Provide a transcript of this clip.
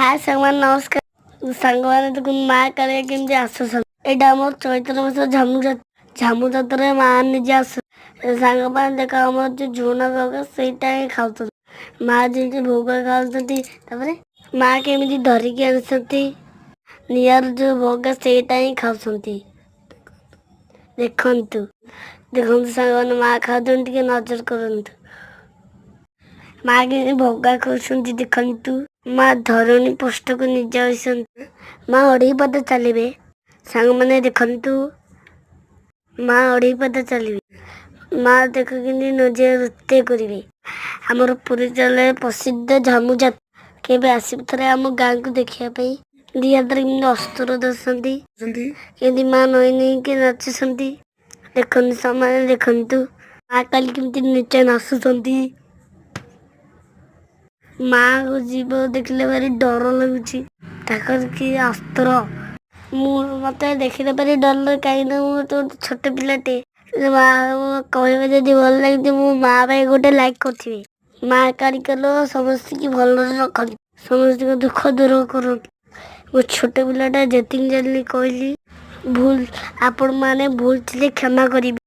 ହାଏ ସାଙ୍ଗମାନେ, ନମସ୍କାର ସାଙ୍ଗମାନେ। ଦେଖନ୍ତୁ, ମା କାଳିଆ କେମିତି ଆସୁଛନ୍ତି। ଏଇଟା ଆମର ଚୈତ୍ର ମାସ ଝାମୁ ଝାମୁ ଯାତ୍ରାରେ ମା ନିଜେ ଆସୁ। ସାଙ୍ଗମାନେ, ଦେଖ, ଆମର ଯୋଉ ଝୁଣା ଭୋଗ, ସେଇଟା ହିଁ ଖାଉଛନ୍ତି। ମା ଯେମିତି ଭୋଗ ଖାଉଛନ୍ତି, ତାପରେ ମା କେମିତି ଧରିକି ଆଣୁଛନ୍ତି, ନିଆଁର ଯୋଉ ଭୋଗ, ସେଇଟା ହିଁ ଖାଉଛନ୍ତି। ଦେଖନ୍ତୁ, ଦେଖନ୍ତୁ ସାଙ୍ଗମାନେ, ମା ଖାଉଛନ୍ତି। ଟିକେ ନଜର କରନ୍ତୁ, ମା କେମିତି ଭୋଗ ଖାଉଛନ୍ତି। ଦେଖନ୍ତୁ, ମା ଧରଣୀ ପୃଷ୍ଠକୁ ନିଜେ ଆସନ୍ତି। ମା ଅଢ଼େଇ ପାଦ ଚାଲିବେ। ସାଙ୍ଗମାନେ, ଦେଖନ୍ତୁ, ମା ଅଢ଼େଇ ପାଦ ଚାଲିବେ। ମା ଦେଖ କେମିତି ନିଜେ ନୃତ୍ୟ କରିବେ। ଆମର ପୁରୀ ଜିଲ୍ଲାରେ ପ୍ରସିଦ୍ଧ ଝାମୁ ଯାତ୍ରା। କେବେ ଆସିବେ ଥରେ ଆମ ଗାଁକୁ ଦେଖିବା ପାଇଁ। ଦି ହାତରେ କେମିତି ଅସ୍ତ୍ର ଧରିଛନ୍ତି। ଛନ୍ତି। କେମିତି ମା ନଇଁ ନଇଁକି ନାଚୁଛନ୍ତି। ଦେଖନ୍ତୁ ସେମାନେ, ଦେଖନ୍ତୁ, ମା କାଲି କେମିତି ନିଜେ ନାଚୁଛନ୍ତି। ମାକୁ ଯିବ ଦେଖିଲେ ଭାରି ଡର ଲାଗୁଛି। ତାଙ୍କର କି ଅସ୍ତ୍ର! ମୁଁ ମତେ ଦେଖିଲେ ଭାରି ଡର ଲାଗେ, କାହିଁକି ନା ମୁଁ ତ ଗୋଟେ ଛୋଟ ପିଲାଟେ। ମା କହିବେ, ଯଦି ଭଲ ଲାଗିଛି, ମୋ ମା ପାଇଁ ଗୋଟେ ଲାଇକ୍ କରିଥିବେ। ମା କାଳିକାଲୋ, ସମସ୍ତଙ୍କୁ ଭଲରେ ରଖନ୍ତୁ, ସମସ୍ତଙ୍କ ଦୁଃଖ ଦୂର କରନ୍ତୁ। ମୁଁ ଛୋଟ ପିଲାଟା, ଯେତିକି ଜାଣିଲି କହିଲି। ଭୁଲ ଆପଣମାନେ ଭୁଲ ଥିଲେ କ୍ଷମା କରିବେ।